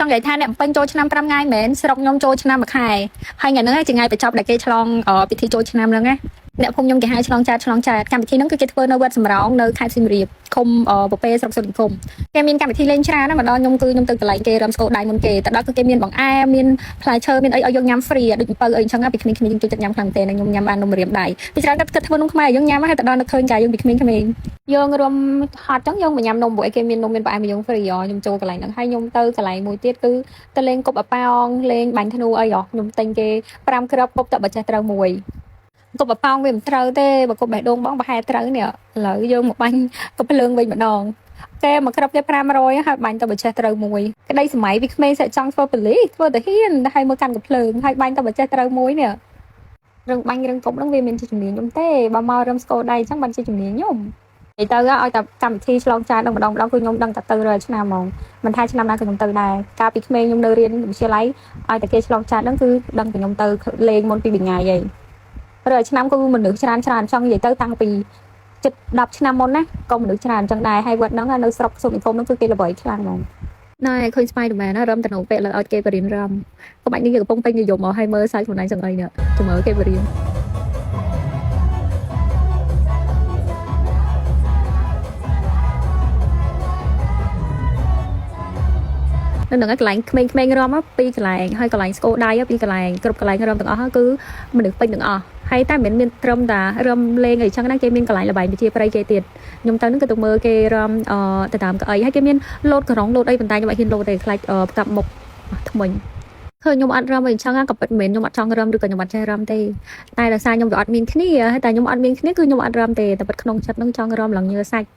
ចង់និយាយថាអ្នកពេញចូលឆ្នាំ5ថ្ងៃមែនស្រុកខ្ញុំចូលឆ្នាំមួយខែហើយថ្ងៃហ្នឹងជាថ្ងៃបញ្ចប់ដែលគេឆ្លងពិធីចូលឆ្នាំហ្នឹងណាអ្នកភូមិខ្ញុំគេហៅឆ្លងចាតឆ្លងចាតកម្មវិធីហ្នឹងគឺគេធ្វើនៅវត្តសំរោងនៅខេត្តសៀមរាបឃុំពពែស្រុកសុនគមគេមានកម្មវិធីលេងច្រើនណាស់មកដល់ខ្ញុំគឺខ្ញុំទៅកន្លែងគេរំស្គរដៃមុនគេទៅដល់គឺគេមានបង្អែមមានផ្លែឈើមានអីឲ្យយើងញ៉ាំ free ដូចអំពៅអីអញ្ចឹងពីក្មេងៗយើងចូលចិត្តញ៉ាំខ្លាំងមែនទែនខ្ញុំញ៉ាំបាននំរៀមដៃពីច្រើនគាត់គិតធ្វើនំខ្មែរយើងញ៉ាំហើយទៅដល់នឹកឃើញកាយើងពីក្មេងៗយើងរំហត់ចឹងយើងមកញ៉ាំនំព្រោះអីគេមាននំមានផ្អែមយើង free ខ្ញុំចូលកន្លែងហ្នឹងហើយខ្ញុំទៅកន្លែងមួយទៀតគឺទៅលេងគប់អាប៉ោងលេងបាញ់ធ្នូអីហ៎ខ្ញុំទិញគេ5គ្រាប់គប់តែបើចេះត្រូវមួយគប់អាប៉ោងវាមិនត្រូវទេបើគប់បេះដូងបងប្រហែលត្រូវនេះឥឡូវយើងមកបាញ់គប់ភ្លើងវិញម្ដងគេមកគ្រាប់គេ500ហើយបាញ់ទៅបើចេះត្រូវមួយក្តីសម័យពីក្មេងសាក់ចង់ធ្វើប៉ូលីសធ្វើតាហ៊ានហើយមើលកាន់កំភ្លើងហើយបាញ់ទៅបើចេះត្រូវមួយនេះរឿងបាញ់រឿងគប់ហ្នឹងវាមានជាជំនាញខ្ញុំទេបើមករឹមស្គរដៃអញ្ចឹងបានជាជំនាញខ្ញុំនិយាយទៅឲ្យតែកម្មវិធីឆ្លងចាននឹងម្ដងម្ដងគឺខ្ញុំដឹងតែទៅរាល់ឆ្នាំហ្មងមិនថាឆ្នាំណាក៏ខ្ញុំទៅដែរកាលពីក្មេងខ្ញុំនៅរៀនវិទ្យាល័យឲ្យតែគេឆ្លងចានហ្នឹងគឺដឹងតែខ្ញុំទៅលេងមុនពីថ្ងៃឯងរាល់ឆ្នាំគឺមនុស្សច្រើនច្រើនចង់និយាយទៅតាំងពីជិត10ឆ្នាំមុនណាក៏មនុស្សច្រើនអញ្ចឹងដែរហើយវត្តហ្នឹងនៅស្រុកសុខនិគមហ្នឹងគឺគេល្បីខ្លាំងហ្មងណែឃើញ Spider-Man ណារំតំណងពេលលើឲ្យគេបរៀនរំកុំបាច់នេះគេកំពុងពេញនិយមមកឲ្យមើលសាច់ខ្លួនឯងចង្អីនេះទៅមើលគេបរៀន នៅនឹងកន្លែងក្មេងៗរំពីរកន្លែងហើយកន្លែងស្គរដៃពីរកន្លែងគ្រប់កន្លែងរំទាំងអស់គឺមនុស្សពេញទាំងអស់ហើយតែមិនមែនមានត្រឹមតែរំលេងអីចឹងណាគេមានកន្លែងល្បែងប្រជាប្រិយគេទៀតខ្ញុំទៅនឹងគឺទៅមើលគេរំអឺទៅតាមកៅអីហើយគេមានលោតក្រុងលោតអីប៉ុន្តែខ្ញុំអត់ហ៊ានលោតទេខ្លាចផ្កាប់មុខថ្មិញឃើញខ្ញុំអត់រំអីចឹងក៏ពិតមិនមែនខ្ញុំអត់ចង់រំឬក៏ខ្ញុំអត់ចេះរំទេតែដោយសារខ្ញុំវាអត់មានគ្នាហើយតែខ្ញុំអត់មានគ្នាគឺខ្ញុំអត់រំទេតែពិតក្នុងចិត្តនឹងចង់រំឡើងញើសាច់